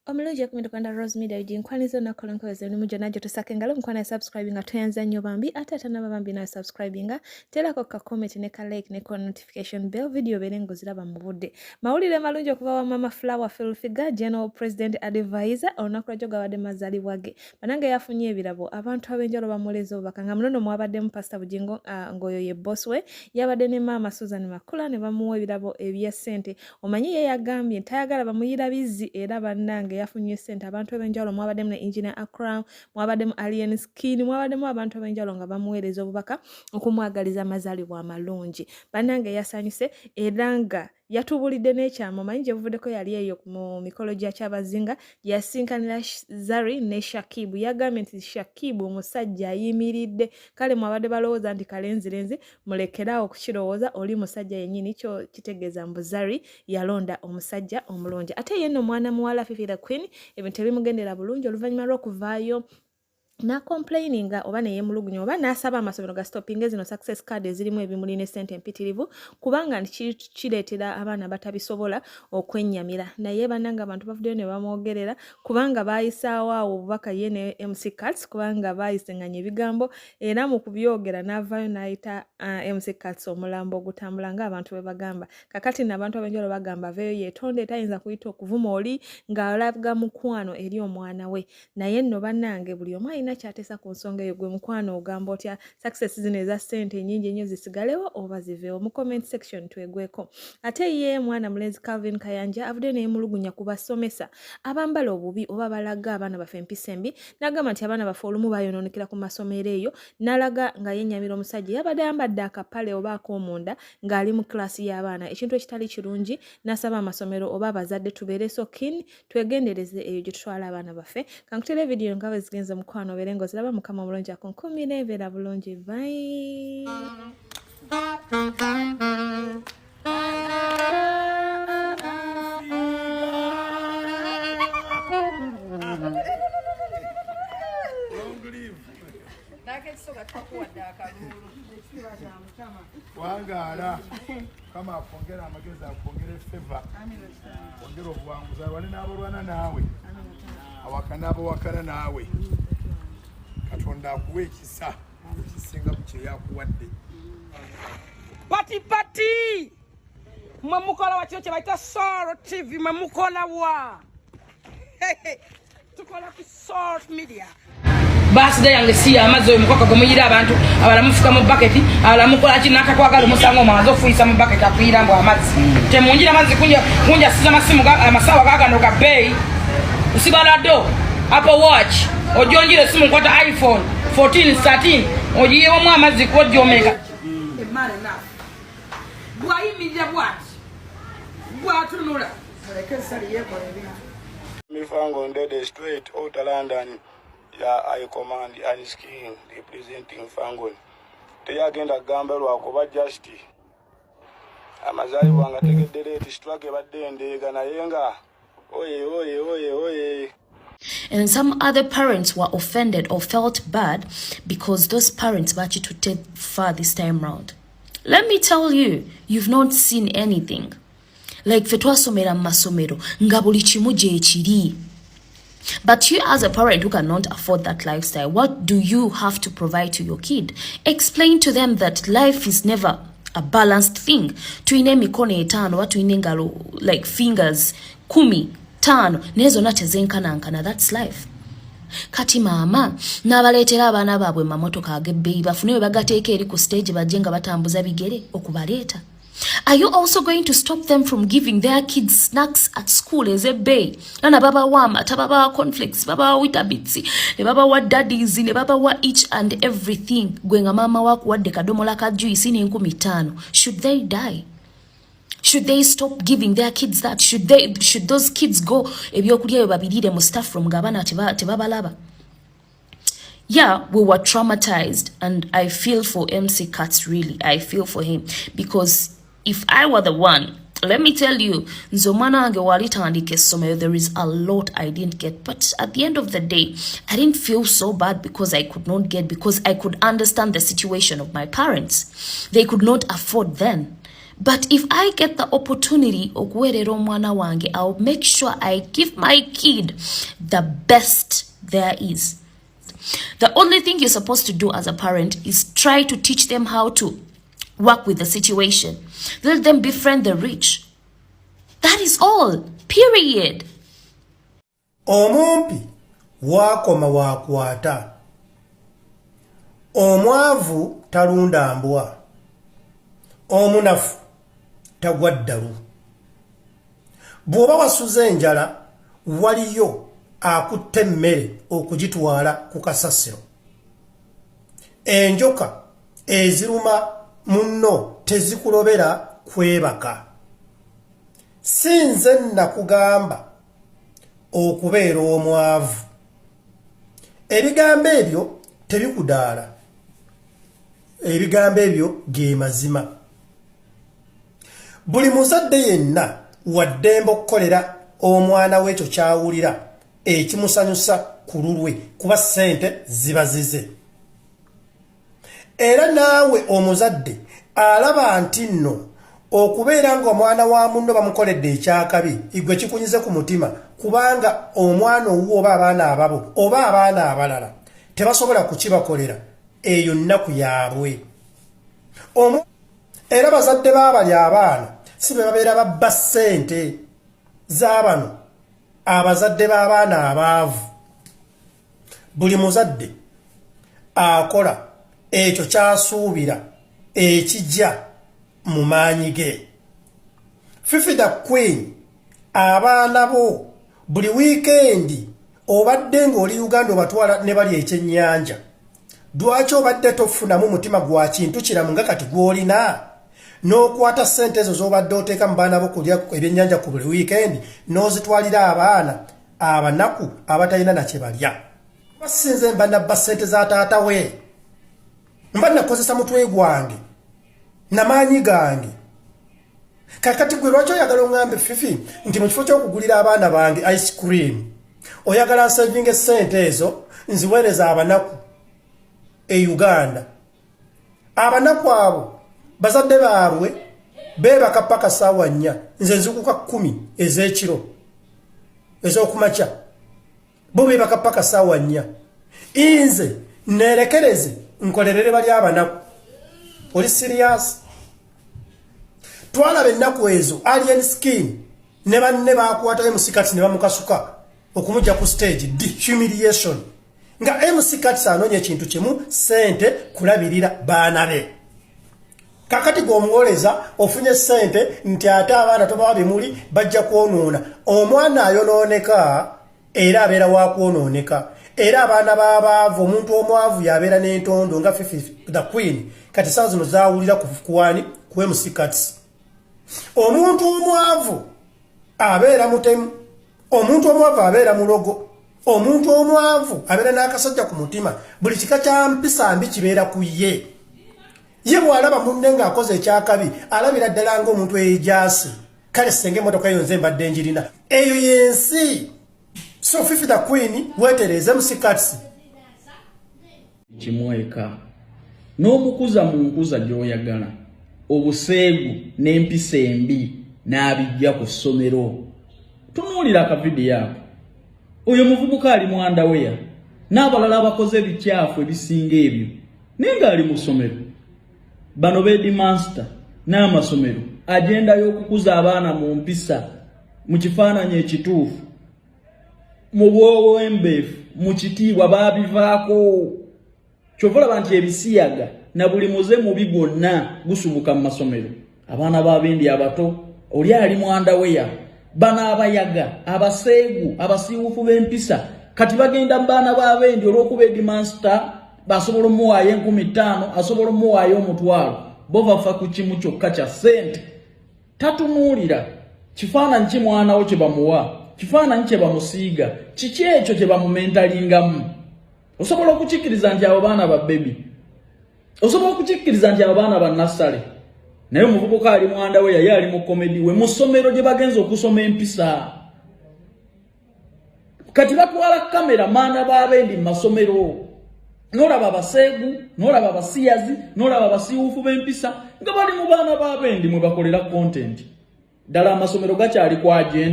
Omulungi okumira kwanda Rose Media Ug nkwaniza olunaku olw'enkobeza emirimu gyonna gye tusaka engalo mukwano subscribe nga tweyanza nnyo bambi ate atanaba bambi nawe subscribe nga teerako ka comment ne ka like ne ka notification bell video obeere ng'oziraba mu budde. Mawulire malungi okuva wa Mama Flower Full Figure General President Advisor olunaku lwajjo gabadde mazaalibwa ge. Banange yafunye ebirabo abantu ab'enjawulo bamuleeze obubaka nga munono mwabaddemu Pastor Bugingo ng'oyo ye boss we yabadde ne maama Susan Makula ne bamuwa ebirabo ebya ssente. Omanyi ye yagambye tayagala bamuyira bizzi era bannange yafunye ssente abantu ab'enjawulo mwabaddemu ne Engineer Akram, mwabaddemu Alien Skin, mwabaddemu abantu ab'enjawulo nga bamuweereza obubaka okumwagaliza amazaalibwa amalungi. Bannange yasanyuse era nga yatubulidde n'ekyama omanyi gye buvuddeko yali eyo mu mikolo gya Kyabazinga gye yasinkanira Zari ne Shakibu. Yagambye nti Shakibu omusajja ayimiridde kale mwabadde balowooza nti kalenzirenzi mulekeraawo okukirowooza oli musajja yennyini kyo kitegeeza mbu Zari yalonda omusajja omulungi. Ate ye nno mwana muwala Fifi the Queen ebintu tebimugendera bulungi oluvannyuma lw'okuvaayo n'acomplaininga oba neyemulugunya oba n'asaba amasomero ga stoppinge zino success card ezirimu ebimuli ne ssente empitirivu kubanga nti kireetera abaana batabisobola okwennyamira. Naye bannange abantu bavuddeyo ne bamwogerera kubanga baayisaawo awo obubaka ye ne MC Kats kubanga baayisenganya ebigambo era mu kubyogera n'avaayo n'ayita MC Kats omulambo ogutambula ng'abantu bwe bagamba. Kakati nno abantu ab'enjawulo bagamba aveeyo yeetonde tayinza kuyita okuvuma oli ng'alaga mukwano eri omwana we. Naye nno bannange buli omu alina ky'ateesa ku nsonga eyo. Gwe mukwano ogamba otya success zino eza ssente ennyingi ennyo zisigalewo oba ziveewo? Mu comment section twegweko. Ate ye mwana mulenzi Calvin Kayanja avuddeyo ne yeemulugunya ku basomesa abambala obubi oba balaga abaana baffe empisa embi n'agamba nti abaana baffe olumu bayonoonekera ku masomero eyo n'alaga nga yennyamira omusajja yabadde ayambadde akapale oba ak'omunda ng'ali mu kilaasi y'abaana ekintu ekitali kirungi n'asaba amasomero oba abazadde tubeere so keen twegendereze eyo gye tutwala abaana baffe. Kankutere vidiyo nga bwe zigenze mukwano obeere ng'oziraba. Mukama omulungi akunkumire mbeera bulungi bye. Wangaala Mukama akwongere amagezi akwongere feva ongere obuwanguzi alwane n'abalwana naawe awakana abawakana naawe Katonda akuwa ekisa ekisinga ku kye yakuwadde. Pati pati mwe mukola wa kino kye bayita Salt TV mwe mukola wa tukola ku Salt Media. Birthday yange si y'amazzi oyo mukoka gwe muyira abantu abalala mufuka mu baketi abalala mukola ki n'atakwagala omusanga omwanze ofuyisa mu baketi akuyira mbu amazzi temunjira amazzi kunja kunja siza amasimu amasawa gagano ga bbeeyi nsibalado Apple Watch ojonjira esimu nkwata iPhone 14 13 ogiyewomu amazzi kwojomeka bwayimirira bwati bwatunula muleke esali yekola ebintu. Mifango Ndede straight out London ya I command and skin representing Fangoni. Teyagenda kugamba lwakuba just amazaalibwa nga tegedde leeti struggle ebadde endeega naye nga oye oye oye oye. And some other parents were offended or felt bad because those parents bakitutte far this time round. Let me tell you, you've not seen anything. Like ffe twasomera mu masomero nga buli kimu gyekiri. But you as a parent who cannot afford that lifestyle, what do you have to provide to your kid? Explain to them that life is never a balanced thing. Tulina emikono etaano oba tulina engalo like fingers 15 naye zonna tezenkanankana. That's life. Kati maama n'abaleetera abaana baabwe mamotoka ag'ebbeeyi bafune we bagateeka eri ku stage bajje nga batambuza bigere okubaleeta. Are you also going to stop them from giving their kids snacks at school ez'ebbeeyi? Nana babawa amata, babawa cornflakes, babawa Weetabix, ne babawa Daddies, ne babawa each and everything. Gwe nga maama wakuwadde kadomola ka juice n'5,000. Should they die? Should they stop giving their kids that? Should those kids go ebyokulya ebyo babiriire mu staff room ng'abaana tebabalaba? Yeah, we were traumatized, and I feel for MC Kats, really. I feel for him because if I were the one, let me tell you, nze omwana wange walitandika essomero, there is a lot I didn't get. But at the end of the day, I didn't feel so bad because I could not get, because I could understand the situation of my parents. They could not afford then. But if I get the opportunity okuweerera omwana wange, I'll make sure I give my kid the best there is. The only thing you're supposed to do as a parent is try to teach them how to work with the situation. Let them befriend the rich. That is all. Period. Omumpi waakoma waakwata. Omwavu talunda mbwa. Omunafu tagwa ddalu. Bw'oba wasuze enjala waliyo akutta emmere okugitwala ku kasasiro. Enjoka eziruma munno tezikulobera kwebaka. Si nze nnakugamba okubeera omwavu. Ebigambo ebyo tebikudaala. Ebigambo ebyo ge mazima. Buli muzadde yenna wa ddembe okukolera omwana we ekyo ky'awulira ekimusanyusa ku lulwe kuba ssente ziba zize. Era naawe omuzadde alaba nti nno okubeera ng'omwana wa munno bamukoledde ekyakabi igwe kikunyize ku mutima kubanga omwana owuwo oba abaana ababo oba abaana abalala tebasobola kukibakolera eyo nnaku yaabwe. Era bazadde b'abali abaana si be babeera babba ssente z'abano abazadde b'abaana abaavu. Buli muzadde akola ekyo ky'asuubira ekigya mu maanyi ge. Fifi da Queen, abaana bo buli wiikendi obadde ng'oli Uganda obatwala ne balya ekyennyanja. Lwaki obadde tofunamu mutima gwa kintu kiramu nga kati gw'olina n'okwata ssente ezo z'obadde oteeka mu baana bo kulya ebyennyanja ku buli wiikendi n'ozitwalira abaana abanaku abatalina na kye balya? Kuba si nze mba nabba ssente za taata we, mba nakozesa mutwe gwange namaanyi gange. Kakati gwe lwaki oyagala oŋŋambe Fifi nti mu kifo ky'okugulira abaana bange ice cream oyagala nsevinga essente ezo nziweereza abanaku e Uganda? Abanaku abo bazadde baabwe beebaka paka ssaawa 4, nze nzukuka 10 ez'ekiro ez'okumakya, bo beebaka paka ssaawa 4, nze neerekereze nkolerere bali abanaku. Oli serious? Twalaba ennaku ezo Alien Skin ne banne bakwata MC Kats ne bamukasuka okumujja ku stage, humiliation, nga MC Kats anoonya ekintu kimu, ssente kulabirira baana be. Kakati gweomuwoleza ofunye ssente nti ate abaana tobawa bimuli bajja kwonoona. Omwana ayonooneka era abeera wakwonooneka. Era abaana b'abaavu, omuntu omwavu yabeera n'entondo nga Fifi the Queen kati saa zino zawulira kuwani ku MC Kats. Omuntu omwavu abeera mutemu, omuntu omwavu abeera mulogo, omuntu omwavu abeera n'akasajja ku mutima, buli kika kya mpisa mbi kibeera ku ye. Ye bw'alaba munne ng'akoze ekyakabi alabira ddala ng'omuntu eyejaasi. Kale senga emmotoka eyo nze mbadde njirina. Eyo y'ensi. So Fifi the Queen, weetereeze MC Kats. Kimweka n'omukuza mu nkuza gy'oyagala, obuseegu n'empisa embi n'abijja ku ssomero. Tunuulira akavidiyo ako. Oyo muvubuka ali mu underwear n'abalala abakoze ebikyafu ebisinga ebyo, naye ng'ali mu ssomero. Bano ba headmaster n'amasomero, agenda y'okukuza abaana mu mpisa, mu kifaananyi ekituufu, mu bwowembeefu, mu kitiibwa, baabivaako. Kyova olaba nti ebisiyaga na buli muze mubi gwonna gusubuka mu masomero. Abaana b'abendi abato, oli ali mu underwear, bano abayaga, abaseegu, abasiiwufu b'empisa kati bagenda mu baana b'abendi olw'okuba headmaster basobola omuwaayo 5000, asobola omuwaayo 500. Bo bafa ku kimu kyokka kya ssente. Tatunuulira kifaananyi ki mwana wo kye bamuwa, kifaananyi kye bamusiiga, kiki ekyo kye bamumentalingamu. Osobola okukikkiriza nti abo baana ba baby? Osobola okukikkiriza nti abo baana ba nursery? Naye omuvubuka ali mu underwear, ye ali mu comedy we mu ssomero gye bagenza okusoma empisa. Kati batwala kamera maana b'abendi mu masomero. N'olaba abaseegu, n'olaba abasiyazi, n'olaba abasiiwuufu b'empisa nga bali mu baana b'abendi mwe bakolera content. Ddala amasomero gakyali ku agenda.